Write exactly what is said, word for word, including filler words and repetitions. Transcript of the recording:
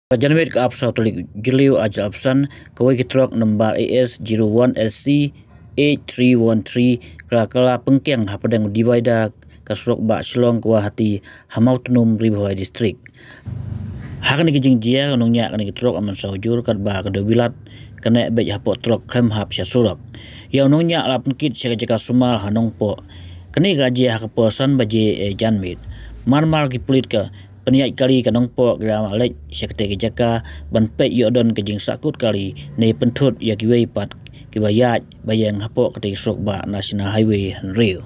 Ka janmiet ka arphew saw tarik Jylliew arhajar arphew san, kawei ka trok number A S zero one L C eight three one three ka la kylla pynkiang hapdeng u divider ka surok bah Shillong Guwahati ha Mawtnum, Ri Bhoi District. Ha kane ka jingjia, u nongñiah kane ka trok ym mynsaw jur katba ka dewbilat ka neh beit hapoh trok khlem hap sha surok. Ïa u nongñiah la pynkit sha ka jaka sumar ha Nongpoh. Kane ka la jia ha ka por san baje janmiet. Mar mar ki pulit ka pynïaid kali ka Nongpoh ki la leit sha katei ka jaka ban peit ïoh don ka jingsahkut kali ne pynthut ïa kiwei pat kiba ïaid ba ïeng hapoh katei ka surok bah National Highway hynriew.